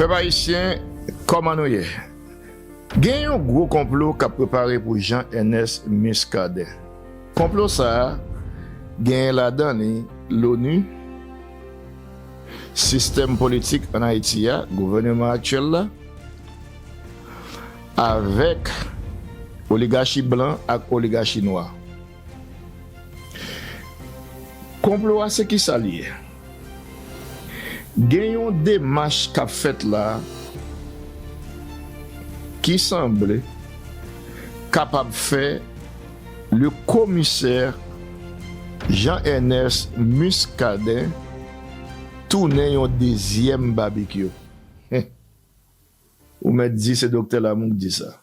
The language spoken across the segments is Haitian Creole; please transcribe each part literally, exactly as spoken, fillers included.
Pèp ayisyen, kòman nou ye? Gen yon gwo konplo k ap prepare pou Jean Ernest Muscadin. Konplo sa a genyen ladan li l'ONU, sistèm politik ann Ayiti a, gouvèneman aktyèl la, avèk oligachi blan ak oligachi nwa. Konplo a se kisa l ye? Gen yon demach k ap fèt la ki sanble kapab fè le komisè Jean Ernest Muscadin tounen yon dezyèm Babekyou. Ou mèt di se Doktè Lamour k di sa.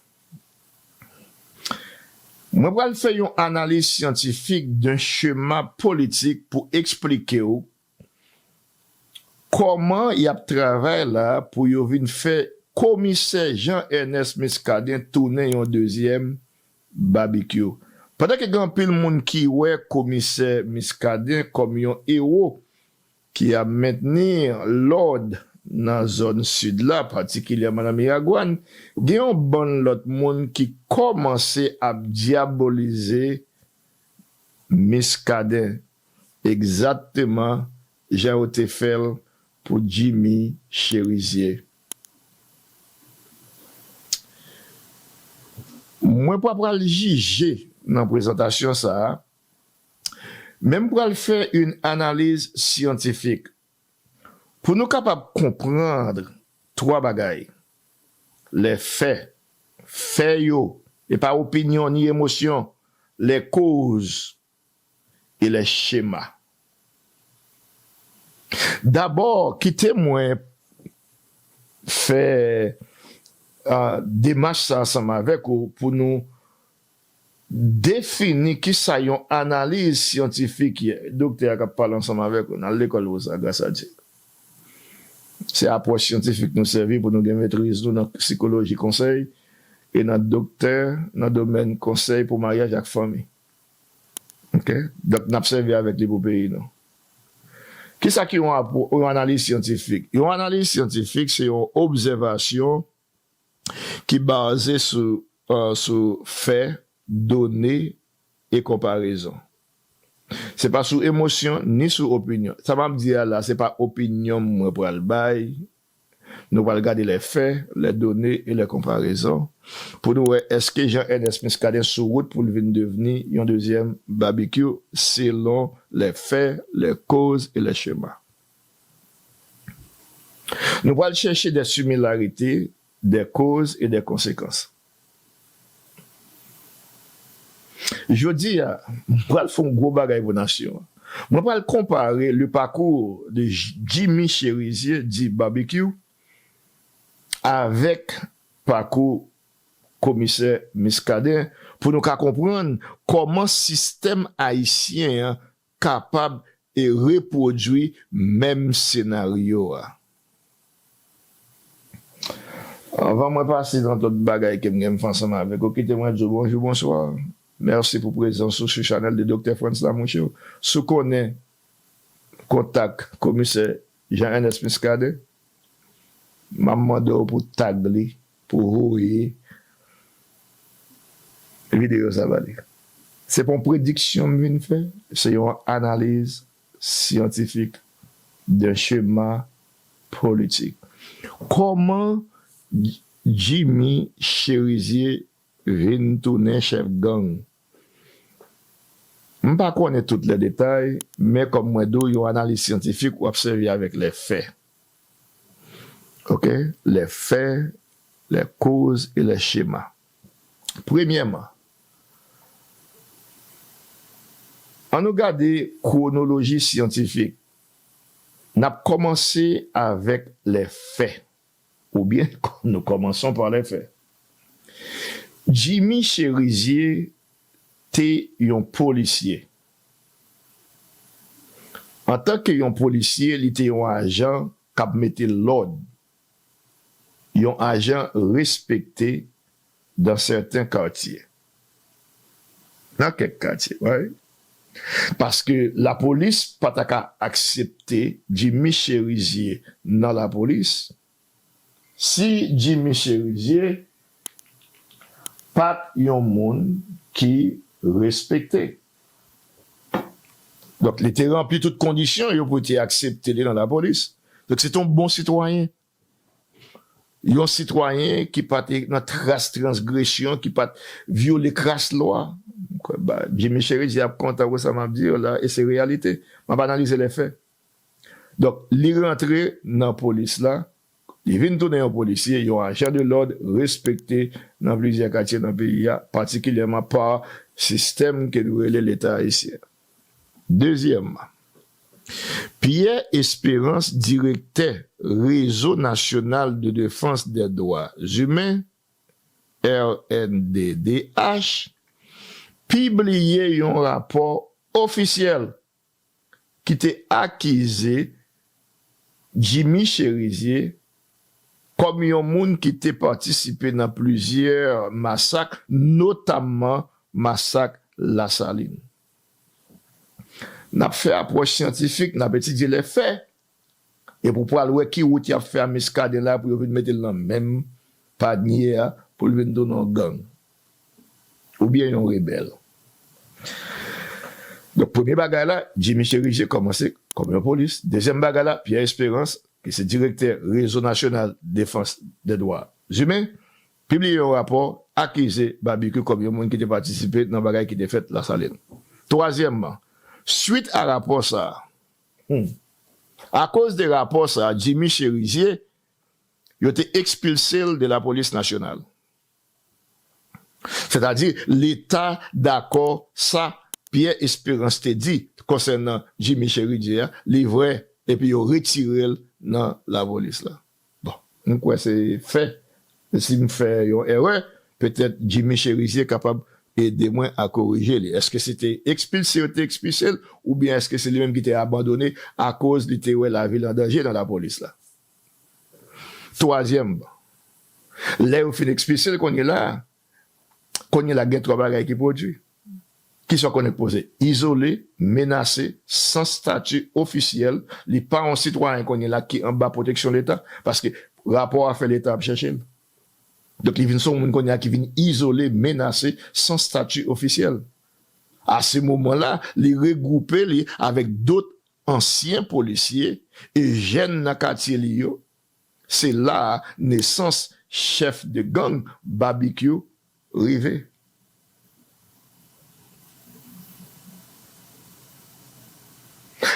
Mwen pral fè yon analiz syantifik d'un schéma politik pou eksplike w kòman y ap travay la pou yo vin fè komisè Jean Ernest Muscadin tounen yon dezyèm Babekyou. Pandan ke gen anpil moun ki wè komisè Muscadin kòm yon ewo ki ap mentni lòd nan zòn sid la, patikilyèman nan Miragwàn, gen yon bann lòt moun ki kòmanse ap dyabolize Muscadin, egzakteman jan yo te fè l pou Jimmy Chérizier. Mwen pa pral jije nan prezantasyon sa a, men m pral fè yon analiz syantifik pou nou kapab konprann twa bagay: les faits, fè yo, e pa opinyon ni emosyon, les causes et les schémas. Dabò, kite mwen fè, ah, demach sa ansanm avèk ou pou nou defini kisa yon analiz syantifik ye. Doktè a k ap pale ansanm avèk ou, n al lekòl pou sa, gras a Dye. Se apwòch syantifik nou sèvi pou nou gen metriz nou nan sikoloji konsèy e nan doktè, nan domèn konsèy pou maryaj ak fanmi. Oke? Donk, n ap sèvi avèk li pou peyi nou. Kisa ki yon apwo-, yon analiz syantifik? Yon analiz syantifik se yon obsèvasyon ki baze sou, euh, sou fè, done e konparezon. Se pa sou emosyon ni sou opinyon. Sa m ap di a la, se pa opinyon m mwen pral bay. Nou pral gade les faits, les données et les comparaisons pou nou wè èske Jean Ernest Muscadin sou wout pou l vin devni yon dezyèm Babekyou selon les faits, les causes et les schémas. Nou pral chèche des similarités, des causes et des conséquences. Jodi a, m pral fè yon gwo bagay pou nasyon an. Mwen pral konpare le parcours de J-, Jimmy Chérizier, di Babekyou, avèk pakou komisè Muscadin pou nou ka konprann kòman sistèm ayisyen an kapab e repwodui menm senaryo a. Anvan mwen pase nan tout bagay ke m gen m fè ansanm avèk ou, kite mwen di w bonjou, bonswa. Mèsi pou prezans ou sou chanèl de Doktè Frantz Lamour Show. Si w konnen kontak komisè Jean Ernest Muscadin, m ap mande w pou tag li, pou voye videyo sa ba li. Se pa yon prediksyon m vin fè, se yon analiz syantifik d'un schéma politique. Kòman Jimmy Chérizier vin tounen chèf gang? M pa konnen tout les détails, men kòm mwen di w, yon analiz syantifik, w ap sèvi avèk les faits. Oke? Les faits, les causes et les schémas. Premyèman, ann nou gade kwonoloji syantifik. N ap kòmanse avèk les faits, oubyen nous commençons par les faits. Jimmy Chérizier te yon polisye. Antanke yon polisye, li te yon ajan k ap mete lòd, yon ajan respekte dans certains quartiers. Nan kèk katye, wi. Paske lapolis pa ta ka aksepte Jimmy Chérizier nan lapolis, si Jimmy Chérizier pa t yon moun ki respekte. Donk, li te ranpli tout kondisyon yo pou te aksepte li nan lapolis. Donk, se te yon bon sitwayen. Yon sitwayen ki pa te nan tras transgresyon, ki pa t vyole kras lwa. Jimmy Chérizier ap kontan pou sa m ap di yo la, e se reyalite. M ap analize lè fè. Donk, li rantre nan polis la, li vin tounen yon polisye, yon ajan de lòd respekte nan plizyè katye nan peyi a, patikilyèman pa sistèm ke nou rele Leta ayisyen. Dezyèmman, Pierre Espérance, direktè Réseau National de Défense des Droits Humains, R N D D H, pibliye yon rapò ofisyèl ki te akize Jimmy Chérizier kòm yon moun ki te patisipe nan plizyè masak, notamman masak Lasalin. N ap fè apwòch syantifik, n ap etidye lè fè, epi w pral wè ki wout y ap fè a Muscadin la pou yo vin mete l nan menm panye a, pou l vin tounen yon gang. Oubyen yon rebèl. Donk, premye bagay la, Jimmy Chérizier kòmanse kòm yon polis. Dezyèm bagay la, Pierre Espérance, ki se direktè Réseau National Défense des Droits Humains, pibliye yon rapò, akize Babikyou kòm yon moun ki te patisipe nan bagay ki te fèt Lasalin. Twazyèmman, swit a rapò sa a, hmm, akoz de rapò sa a, Jimmy Chérizier, yo te ekspilse l de lapolis nasyonal. Sètadi, Leta dakò sa Pierre Espérance te di konsènan Jimmy Chérizier a, li vrè, epi yo retire l nan lapolis la. Bon, m kwè se fè. Si m fè yon erè, petèt Jimmy Chérizier kapab ede mwen a korije li. Èske se te ekspilse yo te ekspilse l, oubyen èske se li menm ki te abandone akoz li te wè lavi l an danje nan lapolis la? Twazyèm, lè yo fin ekspilse l kounye la, kounye la gen twa bagay ki pwodui. Kisa w konnen k poze? Izole, menase, san stati ofisyèl, li pa yon sitwayen kounye la ki anba pwoteksyon Leta, paske rapò a fè Leta ap chèche l. Donk, li vin se yon moun kounye a ki vin izole, menase, san stati ofisyèl. A se moman la, li regwoupe li avèk dòt ansyen polisye e jèn nan katye li yo. Se la a nesans chèf de gang Babikyou rive.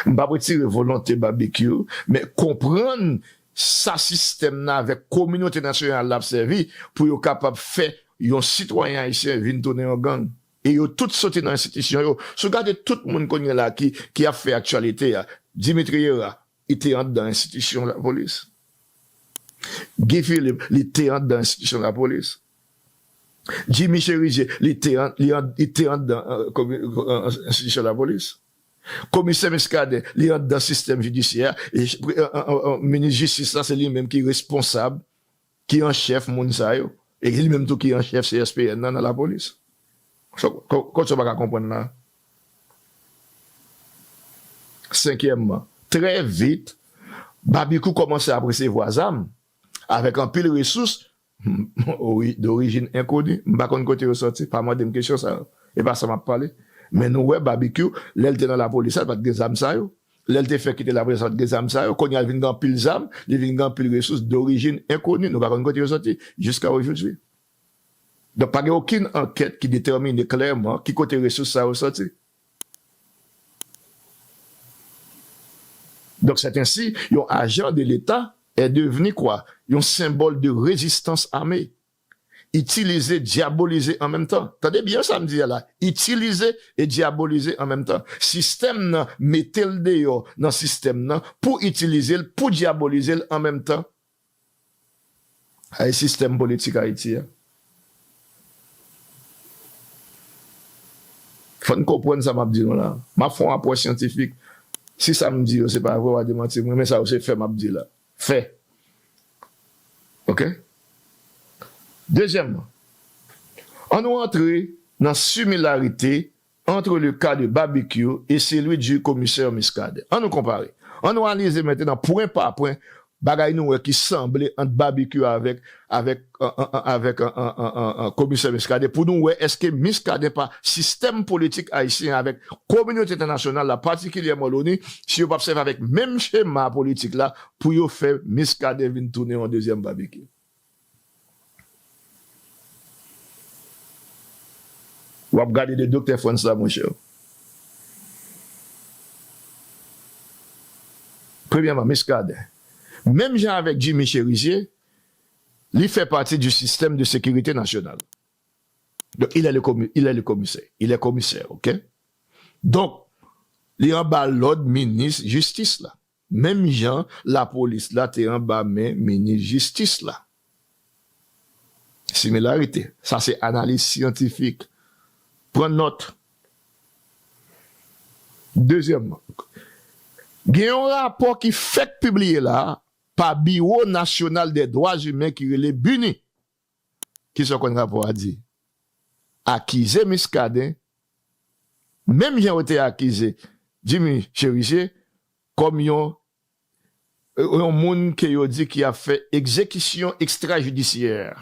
M p ap retire volonte Babikyou, men konprann sa sistèm nan avèk kominote nasyonal la ap sèvi pou yo kapab fè yon sitwayen ayisyen vin tounen yon gang. E yo tout soti nan enstitisyon yo. Si w gade tout moun kounye la ki, ki ap fè aktyalite a, Dimitri Hérard, li te anndan enstitisyon lapolis. Guy Philippe, li te anndan enstitisyon lapolis. Jimmy Chérizier, li te an, li an, li te anndan, euh, komi-, euh, enstitisyon lapolis. Komisè Muscadin, li anndan sistèm jidisyè a. E, euh, euh, euh, minis jistis la, se li menm ki responsab, ki an chèf moun sa yo. E li menm tou ki an chèf C S P N nan, nan lapolis. Sa, ko-, kote w pa ka konprann la? Senkyèmman, trè vit, Babikyou kòmanse ap resevwa zam avèk anpil resous, ori-, dorijin enkoni. M pa konn kote yo sòti, pa mande m kesyon sa yo. E pa sa m ap pale. Men nou wè Babikyou, lè l te nan lapolis la, pa t gen zam sa yo. Lè l te fè kite lapolis la, pa t gen zam sa yo. Kounye a, l vin gen anpil zam, li vin gen anpil resous dorijin enkoni. Nou pa konn kote yo sòti, jiska ojodwi. Donk, pa gen okenn ankèt ki detèmine klèman ki kote resous sa yo sòti. Donc, c'est ainsi, yon ajan de Leta est devenu quoi? Yon senbòl de rezistans ame. Itilize, dyabolize an menm tan. Tande byen sa m di a la. Itilize e dyabolize an menm tan. Sistèm nan mete l deyò nan sistèm nan pou itilize l, pou dyabolize l an menm tan. Ay sistèm politik Ayiti a. Fò n konprann sa m ap di nou la. M ap fè yon apwòch syantifik. Si sa m di yo se pa vre, w a demanti mwen, men sa yo se fè m ap di la. Fè. Oke? Dezyèmman, ann nou antre nan similarite entre le cas de Babikyou et celui du commissaire Muscadin. Ann nou konpare. Ann nou analize mentenan pwen pa pwen bagay nou wè ki sanble ant Babikyou avèk, avèk, an, an, an, avèk, an, an, an, an, an, komisè Muscadin, pou nou wè èske Muscadin pa sistèm politik ayisyen avèk kominote entènasyonal la, patikilyèman l'ONU, si yo p ap sèvi avèk menm chema politik la pou yo fè Muscadin vin tounen yon dezyèm Babikyou. W ap gade de Doktè Frantz la, monchè. Premyèman, Muscadin. Menm jan avèk Jimmy Chérizier, li fè pati du système de sécurité nationale. Donc, il est le commi-, il est le commissaire. Il est commissaire, ok? Donk, li anba lòd minis jistis la. Menm jan lapolis la te anba men minis jistis la. Similarite. Sa se analiz syantifik. Pran nòt. Dezyèmman, gen yon rapò ki fèk pibliye la pa Biwo Nasyonal dè Dwa Imen ki rele BINUH. Kisa w konn rapò a di? Akize Muscadin, menm jan yo te akize Jimmy Chérizier, kòm yon, yon moun ke yo di ki ap fè egzekisyon ekstrajidisyè.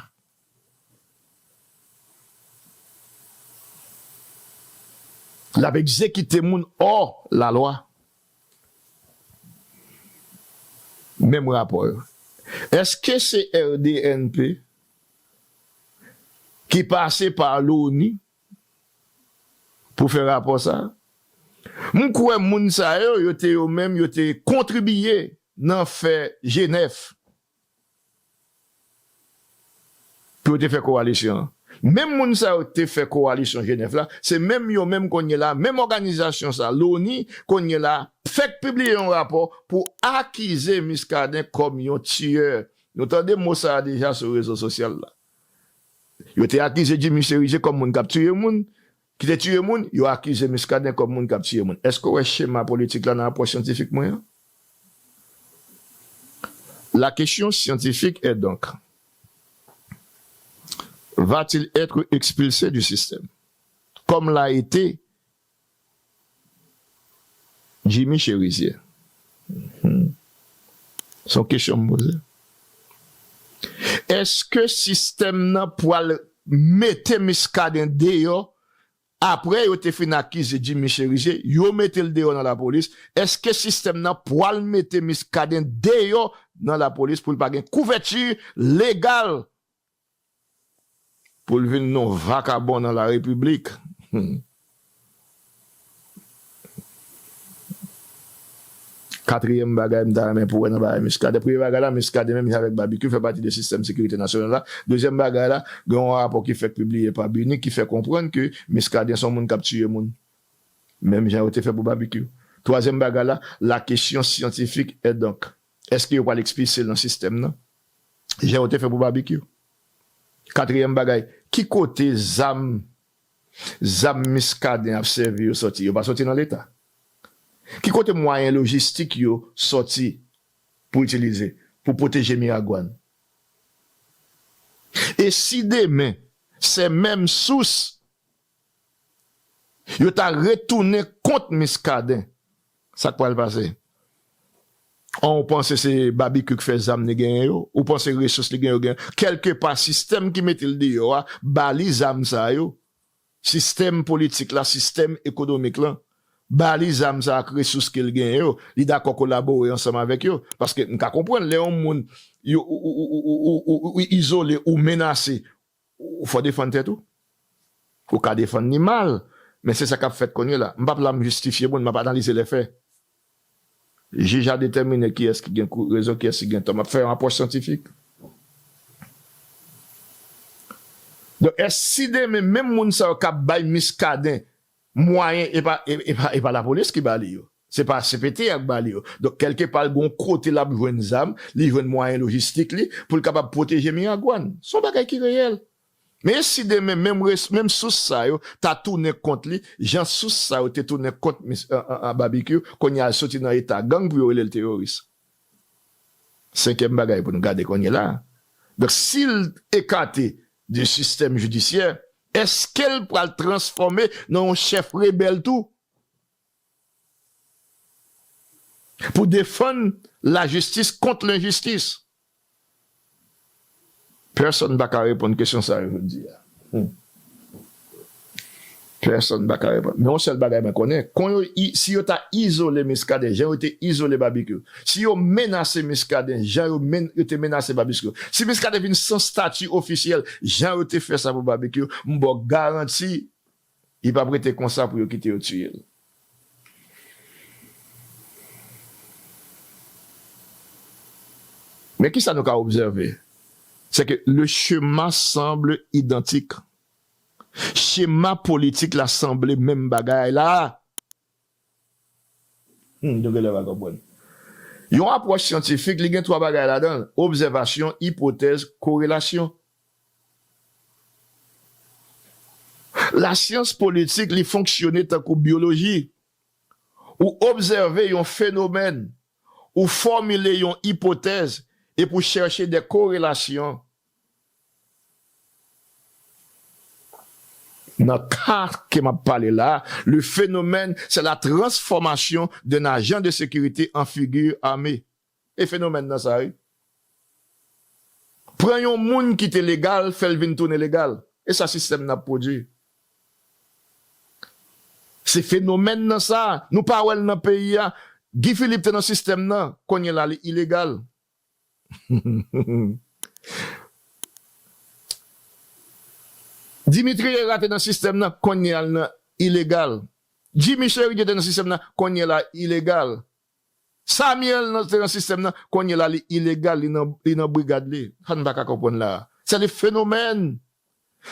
L ap egzekite moun hors la loi. Menm rapò yo. Èske se R D N P ki pase pa l'ONU pou fè rapò sa? M kwè moun sa yo, yo te yo menm, yo te kontribiye nan fè Jenèf. Pou yo te fè kowalisyon an. Menm moun sa yo te fè kowalisyon Jenèf la, se menm yo menm kounye la, menm òganizasyon sa, l'ONU, kounye la, fèk pibliye yon rapò pou akize Muscadin kòm yon tiyè. Nou tande mo sa a deja sou rezo sosyal la. Yo te akize Jimmy Chérizier kòm moun k ap tiye moun, ki te tiye moun, yo akize Muscadin kòm moun k ap tiye moun. Èske w wè chema politik la nan apwòch syantifik mwen an? La question scientifique est donc, va-t-il être expulsé du système, comme l'a été Jimmy Chérizier? Hmm. Se yon kesyon m poze. Èske sistèm nan pwal mete Muscadin deyò? Apre yo te fin akize Jimmy Chérizier, yo mete l deyò nan lapolis. Èske sistèm nan pwal mete Muscadin deyò nan lapolis pou l pa gen kouvèti legal pou l vin yon vakabon nan larepiblik? Hmm. Katriyèm bagay m ta renmen pou wè nan bagay Muscadin. Premye bagay la, Muscadin menm jan avèk Babikyou fè pati de sistèm sekirite nasyonal la. Dezyèm bagay la, gen yon rapò ki fèk pibliye pa BINUH ki fè konprann ke Muscadin se yon moun k ap tiye moun. Menm jan yo te fè pou Babikyou. Twazyèm bagay la, la question scientifique est donc, èske yo pral ekspilse l nan sistèm nan? Jan yo te fè pou Babikyou. Katriyèm bagay, ki kote zam, zam Muscadin ap sèvi yo sòti? Yo pa sòti nan Leta. Ki kote mwayen lojistik yo sòti pou itilize, pou pwoteje Miragwàn? E si demen, se menm sous yo ta retounen kont Muscadin, sa k pral pase? An, ou panse se Babikyou k fè zam li genyen yo? Ou panse resous li genyen yo genyen? Kèlkepa, sistèm ki mete l deyò a, ba li zam sa yo. Sistèm politik la, sistèm ekonomik lan, ba li zam sa ak resous ke l genyen yo. Li dakò kolabore ansanm avèk yo. Paske m ka konprann lè yon moun, yo, ou, ou, ou izole, ou menase, ou fò defann tèt ou. Ou ka defann li mal, men se sa k ap fèt kounye la. M p ap la m jistifye moun, m ap analize lè fè. Jij a detèmine kiyès ki gen kou-, rezon, kiyès ki gen tò. M ap fè yon apwòch syantifik. Donk, èske si demen menm moun sa yo k ap bay Muscadin mwayen, e pa, e, e pa, e pa lapolis ki ba li yo? Se pa C P T a k ba li yo. Donk, kèlkepa, l gen yon kote l ap jwenn zam, li jwenn mwayen lojistik li pou l kapab pwoteje Miragwàn. Se yon bagay ki reyèl. Men si demen menm res-, menm sous sa yo ta tounen kont li, jan sous sa yo te tounen kont mis-, an, an, an Babikyou, kounye a l soti nan eta gang pou yo rele l teworis. Senkyèm bagay pou nou gade kounye la. Donk, si l ekate de sistèm jidisyè, èske l pral transfòme nan yon chèf rebèl tou? Pou defann lajistis kont lenjistis. Pèsonn pa ka reponn kesyon sa yo jodi a. Hmm. Pèsonn pa ka reponn. Men yon sèl bagay mwen konnen, kon yo, i- si yo ta izole Muscadin, jan yo te izole Babekyou, si yo menase Muscadin, jan yo, men, yo te menase Babekyou, si Muscadin vin san stati ofisyèl, jan yo te fè sa pou Babekyou, m ba w garanti, li p ap rete konsa pou yo kite yo tiye l. Men kisa nou ka obsève? C'est que le schéma semble identique. Chema politik la sanble menm bagay la. Hmm, nou genlè pa konprann. Yon apwòch syantifik, li gen twa bagay ladan l, obsèvasyon, ipotèz, korelasyon. Lasyans politik, li fonksyone tankou byoloji. Ou obsève yon fenomèn, ou fòmile yon ipotèz, epi w chèche de korelasyon. Nan ka ke m ap pale la, le phénomène, c'est la transformation d'un agent de sécurité en figure armée. E fenomèn nan sa, wi. Pran yon moun ki te legal, fè l vin tounen legal. E sa sistèm nan ap pwodui. Se fenomèn nan sa. Nou pa wè l nan peyi a. Guy Philippe te nan sistèm nan. Kounye la, li ilegal. Dimitri Herard te nan sistèm nan. Kounye a, l nan ilegal. Jimmy Chérizier te nan sistèm nan. Kounye la, ilegal. Samuel nan, te nan sistèm nan, kounye la li ilegal, li nan, li nan brigad li. Sa n pa ka konprann la. Se le fenomèn.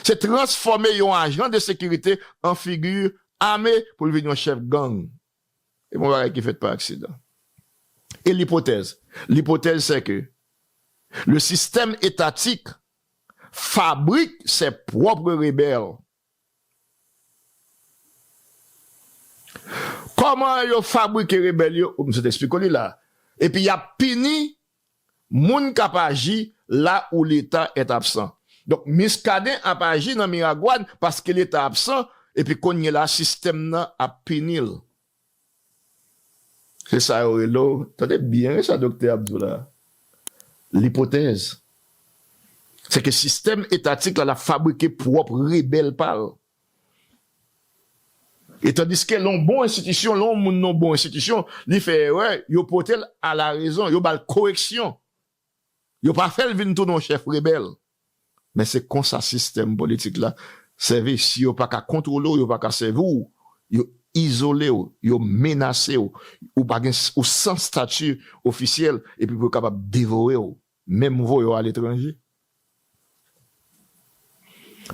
Se transfòme yon ajan de sekirite an figi ame pou l vin yon chèf gang. E bon bagay ki fèt pa aksidan. E lipotèz. Lipotèz, c'est que le système étatique fabrique ses propres rebelles. Kòman yo fabrike rebèl yo? M sot eksplike w li la. Epi y ap pini moun k ap aji la où l'État est absent. Donk, Muscadin ap aji nan Miragwàn paske Leta absan, epi kounye la, sistèm nan ap pini l. Se sa yo rele w. Tande byen wi sa doktè ap di w la. Lipotèz. Se ke sistèm etatik la, l ap fabrike pwòp rebèl pa l. E tandiske lè yon bon enstitisyon, lè yon moun nan yon bon enstitisyon, li fè erè, yo pote l a la rezon, yo ba l koreksyon. Yo pa fè l vin tounen yon chèf rebèl. Men se konsa sistèm politik la sèvi. Si yo pa ka kontwole w, yo pa ka sèvi w, yo izole w, yo menase w, ou pa gen, ou san stati ofisyèl, epi pou yo kapab devore w, menm voye w aletranje.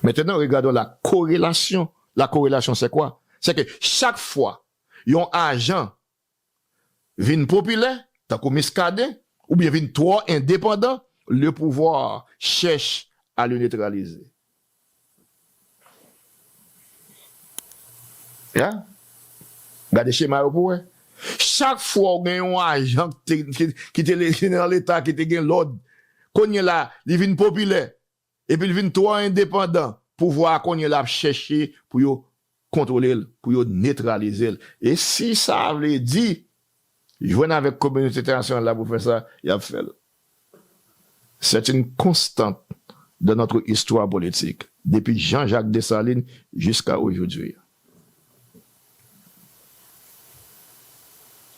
Maintenant, regardons la corrélation. La corrélation, c'est quoi? C'est que chaque fois yon ajan vin popilè, tankou Muscadin, oubyen vin twò endepandan, le pouvoir cherche à le neutraliser. Ya? Gade chema yo pou wè. Chak fwa w gen yon ajan ki te, ki, ki te le-, ki te nan Leta, ki te gen lòd, kounye la, li vin popilè, epi l vin twò endepandan, pouvwa a kounye la ap chèche pou yo kontwole l, pou yo netralize l. E si sa vle di jwenn avèk kominote entènasyonal la pou fè sa, y ap fè l. C'est une constante dans notre histoire politique, depuis Jean-Jacques Dessalines jusqu'à aujourd'hui.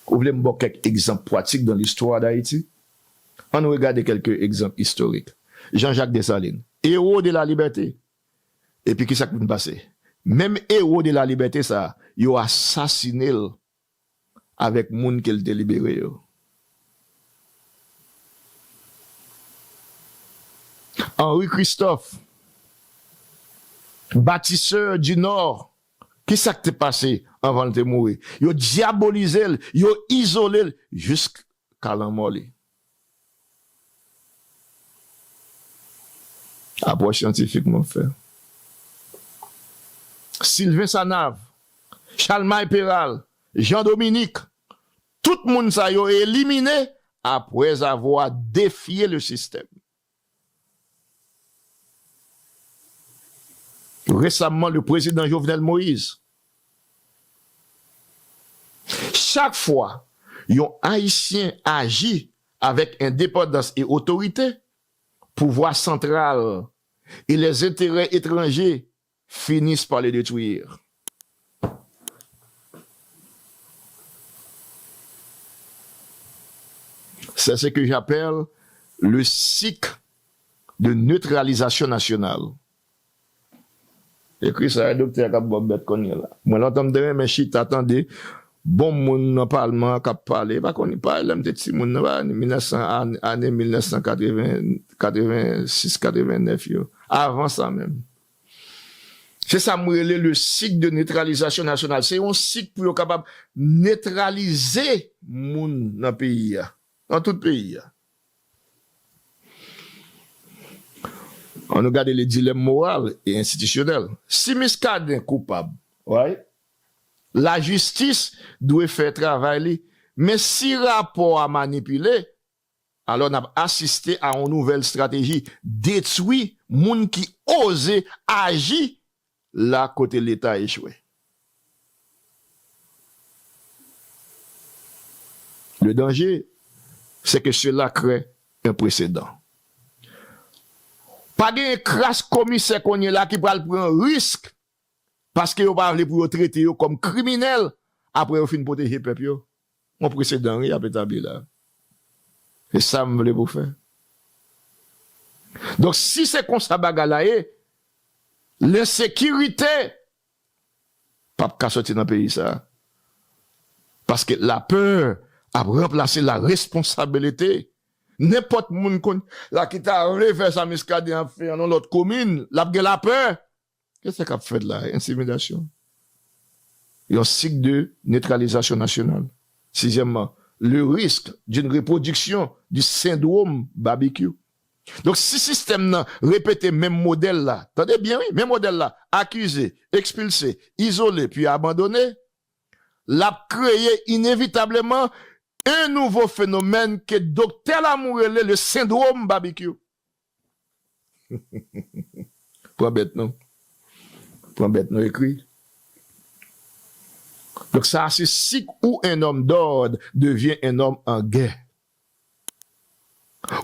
Ou vle m ba w kèk egzanp pratik dans l'histoire d'Haïti? Ann regade kèlke egzanp istorik. Jean-Jacques Dessalines, héros de la liberté. Epi kisa k vin pase? Menm héros de la liberté sa, yo asasine l avèk moun ke l te libere yo. Henri Christophe, bâtisseur du Nord, kisa k te pase anvan l te mouri? Yo dyabolize l, yo izole l jiska lanmò li. Apwòch syantifik mwen fè. Sylvain Sanave, Chalmay Peral, Jean Dominique, tout moun sa yo elimine après avoir défié le système. Récemment, le président Jovenel Moïse. Chak fwa yon Ayisyen aji avèk endepandans e otorite, pouvwa santral e lèzenterè etranje finissent par le détruire. C'est ce que j'appelle le cycle de neutralisation nationale. Ekri sa, e doktè a k ap ba w bèt kounye a la. Mwen lontan m te renmen chita tande bon moun nan palman an k ap pale. Pa konn, pa lè m te timoun nan, pa ane mil nèf san, ane, ane mil nèf san katreven, katreven sis, katreven nèf yo. Avan sa menm. Se sa m rele le cycle de neutralisation nationale. Se yon sik pou yo kapab netralize moun nan peyi a, nan tout peyi a. Ann nou gade le dilemme moral et institutionnel. Si Muscadin koupab, right? Lajistis dwe fè travay li. Men si rapò a manipile, alò n ap asiste a yon nouvèl estrateji detwi moun ki oze aji la kote Leta echwe. Le danger, c'est que cela crée un précédent. Pa gen kras komisè kounye la ki pral pran risk paske yo pa vle pou yo trete yo kòm kriminèl apre yo fin pwoteje pèp yo. Yon presedan, wi, y ap etabli la. E sa m vle pou fè. Donk, si se konsa bagay la ye, lensekirite p ap ka soti nan peyi sa a. Paske lapè ap ranplase laresponsabilite. Nenpòt moun konn la ki ta vle fè sa Muscadin ap fè an yon lòt komin, l ap gen lapè. Kisa k ap fèt la? Entimidasyon. Yon sik de netralizasyon nasyonal. Sizyèmman, le risque d'une reproduction du syndrome barbecue. Donk, si sistèm nan repete menm modèl la, tande byen wi, menm modèl la, akize, ekspilse, izole, pi abandone, l ap kreye inevitableman un nouveau phénomène que Doktè Lamour rele le syndrome barbecue. Pran bèt non. Pran bèt non, ekri. Donk sa se sik où un homme d'ordre devient un homme en guerre.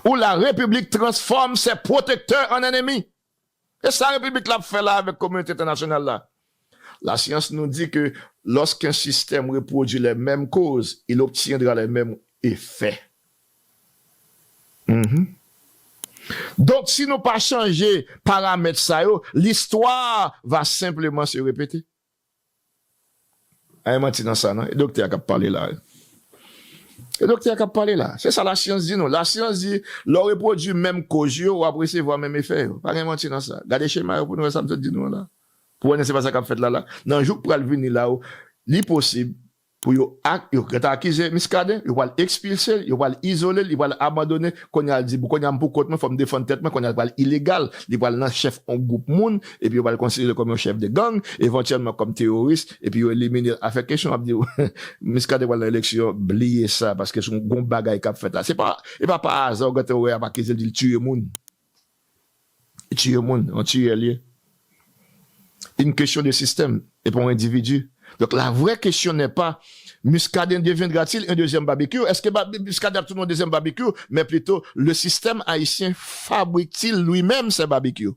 Où la République transforme ses protecteurs en ennemis. E sa Repiblik la ap fè la avèk kominote entènasyonal la. Lasyans nou di ke lorsqu'un système reproduit les mêmes causes, il obtiendra les mêmes effets. Mhm. Donk, si nou pa chanje paramèt sa yo, l'histoire va simplement se répéter. Ay manti nan sa, non. E doktè a k ap pale la. E doktè a k ap pale la. Se sa lasyans di nou. Lasyans di, lè w repwodui menm koz yo, w ap resevwa menm efè yo. Pa gen manti nan sa. Gade chema yo pou nou wè sa m sot di nou an la. Pou wè se pa sa k ap fèt la la. Nan jou k pral vini la, li posib pou yo ak, yo gentan akize Muscadin, yo pral ekspilse l, yo pral izole l, li pral abandone. Kounye a l di, bon, kounye a m pou kont mwen, fò m defann tèt mwen, kounye a l pral ilegal, li pral nan chèf yon gwoup moun, epi yo pral konsidere l kòm yon chèf de gang, evantyèlman kòm teworis, epi yo elimine l. Afè kesyon ap di w, Muscadin pral nan eleksyon, bliye sa, paske se yon gon bagay k ap fèt la. Se pa, e pa pa aza w gentan wè y ap akize l, di l tiye moun. Tiye moun, yon tiyè l ye. Une question de système, e pa yon endividi. Donc la vraie question n'est pas Muscadin deviendra-t-il un deuxième Barbecue? Est-ce que Ba- Muscadin ap tounen yon dezyèm Barbecue? Mais plutôt, le système haïtien fabrique-t-il lui-même ses barbecues?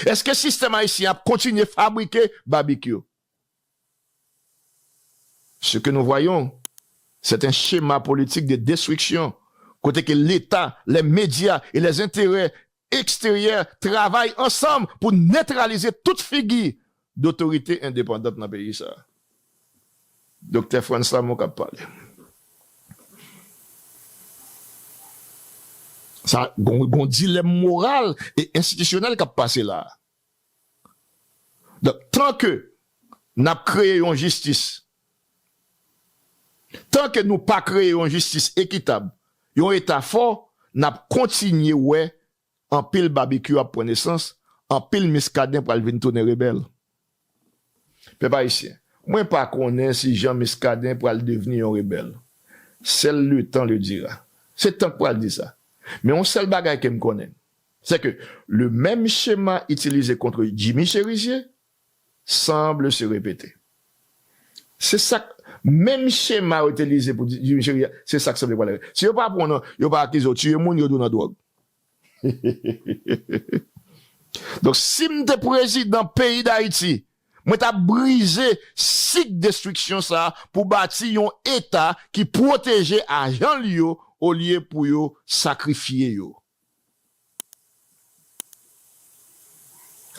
Est-ce que système haïtien ap kontinye fabrike barbecue? Ce que nous voyons, c'est un schéma politique de destruction, kote ke Leta, les médias et les intérêts extérieurs travay ansanm pou netralize tout figi dotorite endepandant nan peyi sa. Doktè Frantz Lamour k ap pale. Sa, gon, gon dilèm moral e enstitisyonèl k ap pase la. Donk, tan ke n ap kreye yon jistis, tan ke nou pa kreye yon jistis ekitab, yon Eta fò, n ap kontinye wè anpil Barbecue ap pran nesans, anpil Muscadin pral vin tounen rebèl. Pèp ayisyen, mwen pa konnen si Jean Muscadin pral devni yon rebèl. Seul le temps le dira. Se tan k pral di sa. Men yon sèl bagay ke m konnen, c'est que le même schéma utilisé contre Jimmy Chérizier semble se répéter. Se sa k, Menm chema yo itilize pou Jimmy Chérizier, se sa k sanble pral rive. Si yo pa pran w nan, yo pa akize w tiye moun, yo di w nan dwòg. Donk, si m te prezidan peyi Dayiti, mwen t ap brize sik destriksyon sa a pou bati yon Eta ki pwoteje ajan l yo olye pou yo sakrifye yo.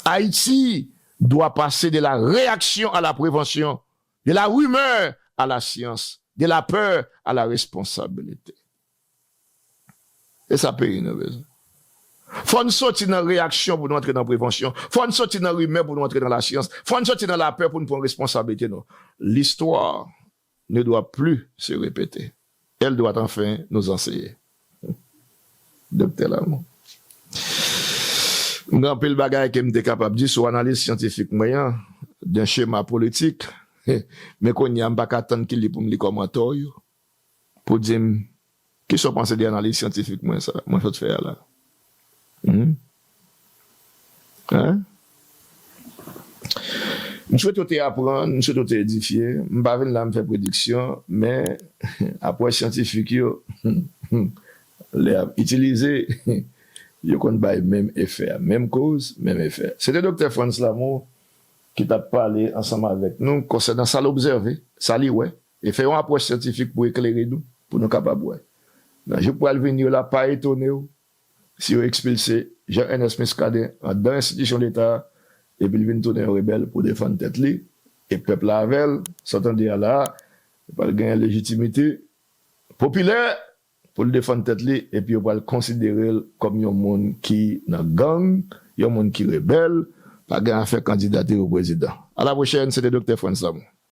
Haïti doit passer de la réaction à la prévention, de la rumeur à la science, de la peur à la responsabilité. E sa peyi nou bezwen. Fò n soti nan reyaksyon pou nou antre nan prevansyon. Fò n soti nan rimè pou nou antre nan lasyans. Fò n soti nan lapè pou n pran responsablite nou. L'histoire ne doit plus se répéter. Elle doit enfin nous enseigner. Doktè Lamou. M gen anpil bagay ke m te kapab di sou analiz syantifik mwen an, d'un schéma politique, men kounye a m pa ka tann ki li pou m li kòmantè w yo, pou di m, kisa w panse de analiz syantifik mwen sa, mwen sot fè a la? Hmm? Hein? M swete w te aprann, m swete w te edifye. M pa vin la m fè prediksyon, men apwòch syantifik yo, lè y ap itilize, yo konn bay menm efè a. Menm koz, menm efè. Se te Doktè Frantz Lamour ki t ap pale ansanm avèk nou konsènan sa l obsève, sa li wè, e fè yon apwòch syantifik pou eklere nou, pou nou kapab wè. Nan jou k pral vini yo la, pa etone w si yo ekspilse Jean Ernest Muscadin anndan enstitisyon Leta a, epi l vin tounen yon rebèl pou defann tèt li, e pèp la avè l, sa w tande a la a, li pral genyen lejitimite popilè pou l defann tèt li, epi yo pral konsidere l kòm yon moun ki nan gang, yon moun ki rebèl, pa gen afè kandidati pou prezidan. A la pwochèn, se te Doktè Frantz Lamour.